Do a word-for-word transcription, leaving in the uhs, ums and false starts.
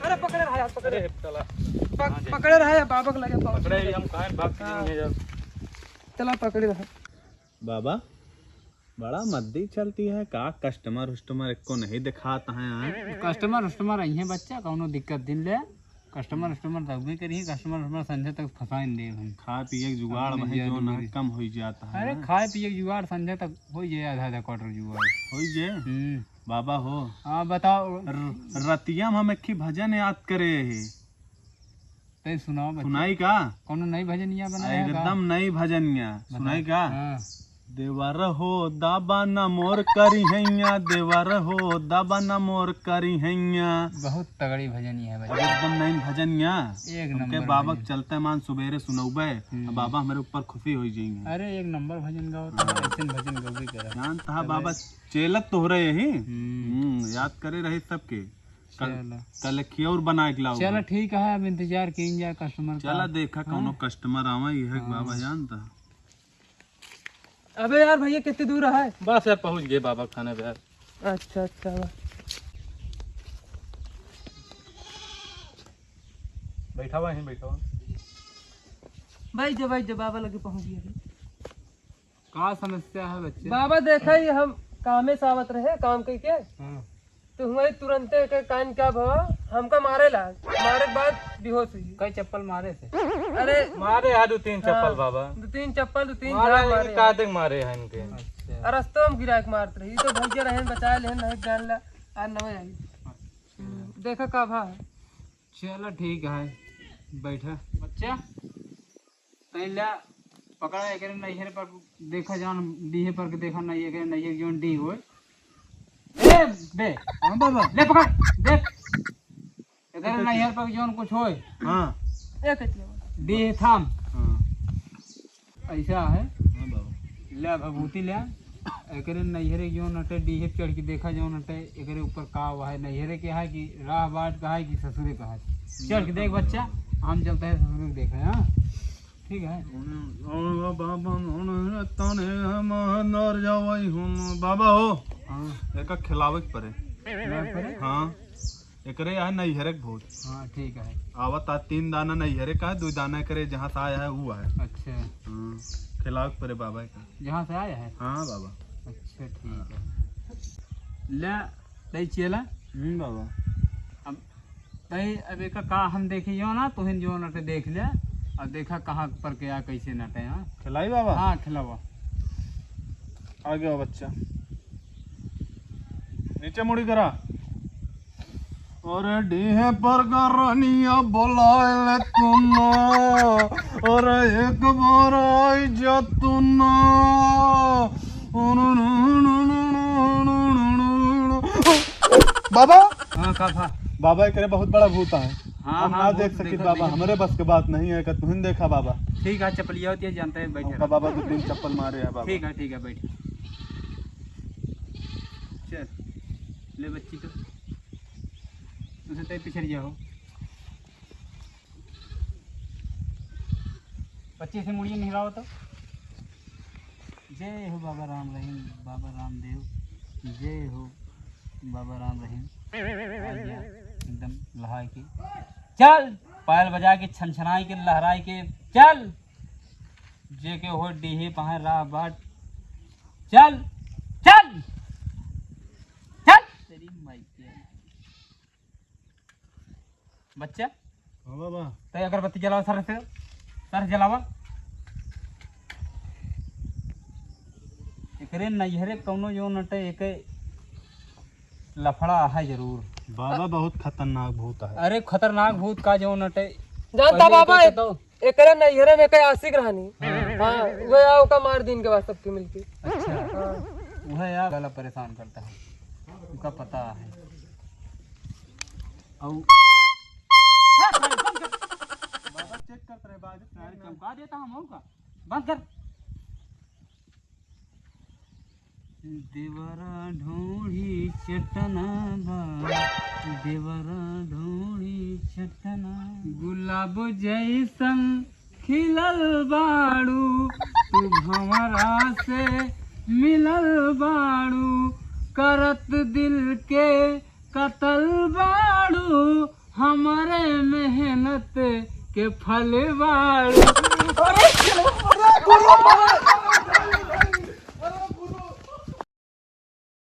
अरे पकड़े रहा यार, पकड़े। अरे चला। पक-, हाँ, जय। पकड़े रहा यार, बाबा के लगे पहुँच पकड़े गए। ही हम काहे भाग हाँ। जाएंगे यार। चला पकड़े रहा। बाबा, बड़ा मद्दी चलती है का? कस्टमर उस्टमर एको नहीं दिखात हैं, आए? कस्टमर उस्टमर आई हैं बच्चा, कौनो दिक्कत दिन ले। कस्टमर उस्टमर तब भी करिए, कस्टमर उस्टमर संझे तक फंसाइन देब हम। खाए पिए के जुगाड़ अपने वही जय जो ना दुबरी। कम होई जाता है अरे ना। खाए पिए के जुगाड़ संझे तक होई जाए, आधा आधा क्वार्टर जुगाड़। होई जे? हम्म। बाबा हो। हाँ, बताओ। र-, रतिया में हम एक ही भजन याद करे ही। तै सुनाओ बच्चा। सुनाई का? कौनो नई भजनिया बनाया है का? एकदम नई भजनिया। बताओ। सुनाई का? हाँ। देवर हो दाबा न मोर करी हैया, देवर हो दाबा न मोर करी हैया। बहुत तगड़ी भजनिया है अब बच्चा। एकदम नई भजनिया। एक हमके नंबर बाबा भजन। चलते मान सुबेरे सुनौबे, हम्म। अब बाबा हमरे ऊपर खुशी होई जाएंगे। अरे एक नंबर भजन गाओ तो, हाँ। ऐसन भजन गौबे करा। जानत हा तबे। बाबा चेलत तोहरे यही। हम्म। हम्म, याद करे रही सबके। कल, चला। कल खियौर बना के लाओ। चला, ठीक है, अब इंतजार कीन जाए कस्टमर का। चला, देखा, हाँ? कौनो कस्टमर आवे, यह हाँ। बाबा जानता। अबे यार, भैया, कितनी दूर है? बस यार, पहुँच गए बाबा के थाने पे यार। अच्छा, अच्छा, वाह। बैठा हुआ है, बैठा हुआ। बैठ जा, बैठ जा, बाबा लगे पहुँच गए। का समस्या है बच्चे? बाबा, देखा ही हम कामे से आवत रहे, काम कइके। हाँ। तो हुआ ही तुरंते के कान क्या भवा, हमका मारे लाग, मारे के बाद बेहोश हुई। कई चप्पल मारे से? अरे मारे हा दो तीन चप्पल हाँ, बाबा। दो तीन चप्पल, दो तीन मारे झाग है, मारे। कादे मारे है इनके। अच्छा। और रस्तों में गिरा के मारत रही, तो भैया रहन बचा लेहन, नहीं जान ला, आ नवे आई। अच्छा। हम्म, देखा का भा है। चलो ठीक है, बैठा। बच्चा, तैं ला, पकड़ा एकरे नैहर पर, देखा जौन डीहे पर के देखा नहीं, एकरे नैहर जौन डीह होय। ए, बे। हाँ बाबा। ले पकड़, देख। एकरे नैहर पर जौन कुछ होय। हाँ। एक डीह थाम। हाँ। ऐसा है। हाँ बाबा। ले भभूति ले। एकरे नैहरे जौन अटे, डीहे पे चढ़ के देखा जौन अटे, एकरे ऊपर का हुआ है, नैहरे के है कि राह बाट का है कि ससुरे का है। चढ़ के देख बच्चा, हम चलते हैं ससुरे के देखे, हाँ? ठीक है। तने हम अंदर जावई हम। बाबा हो, हाँ। एका खिलावे के परे। खिलावे के परे? हाँ। एकरे यहाँ नैहरे के भूत। हाँ, ठीक है। आवत आ तीन दाना नैहरे का है, दो दाना एकरे जहाँ से आया है, वो है। अच्छा। हाँ, खिलावे के परे बाबा का। जहाँ से आया है? हाँ बाबा। अच्छा, ठीक है। ले, ले चेला। हम्म बाबा। अब तई अब एका का हम देखी जो ना, तुहिन जो नटे देख ले, और देखा कहाँ पर के आ, कैसे नटे, हाँ? खिलाई बाबा? हाँ, खिलावा। आ गया बच्चा, नीचे मुड़ी करा। अरे डीहे पर का रानिया बोलाए ले तू ना, अरे एक बार आई जा तू ना। बाबा। हाँ, का भा? बाबा, एकरे बहुत बड़ा भूत है। हाँ, हम हाँ, ना देख सकित बाबा, हमरे बस के बात नहीं है, का तुहिन देखा बाबा। ठीक है, चपलिया होती है, जानते हैं, बैठे हमका रहो। बाबा दो तीन चप्पल मारे है बाबा। ठीक है, ठीक है, बैठ। चल, ले बच्ची को। उसे तय पिछड़ जाओ। बच्ची से मुड़िए निहराओ तो। जय हो बाबा राम रहीम, बाबा रामदेव, जय हो बाबा राम रहीम। आ गया एकदम लहाय के। चल, पायल बजा के, छनछनाई के, लहराई के, चल। जे के हो डीहे पहाड़ राह बाट। चल, चल, चल। तेरी माई के। बच्चा, हाँ बाबा। तै अगरबत्ती जलावा सर से, सर जलावा। एकरे नैहरे कौनो जो नटे, एके लफड़ा है जरूर। बाबा, बहुत खतरनाक भूत है। अरे खतरनाक भूत का जो नटे। जानता पहले बाबा, एके तो एकरे नैहरे में एके आशिक रहनी। हाँ। हाँ, वह आओ का मार दिन के बाद सबके मिलके। अच्छा। हाँ। वह यार गला परेशान करता है, उनका पता है। औ बाबा चेक करत रहे, बाजू अरे चमका देता हम, और का? बंद कर। देवरा ढोढ़ी चटना बा, देवरा ढोढ़ी चटना। गुलाब जैसन खिलल बाड़ू, तू भंवरा से मिलल बाड़ू। करत दिल के कतल बाड़ू, हमरे मेहनत के फल बाड़ू। अरे, अरे, गुरु,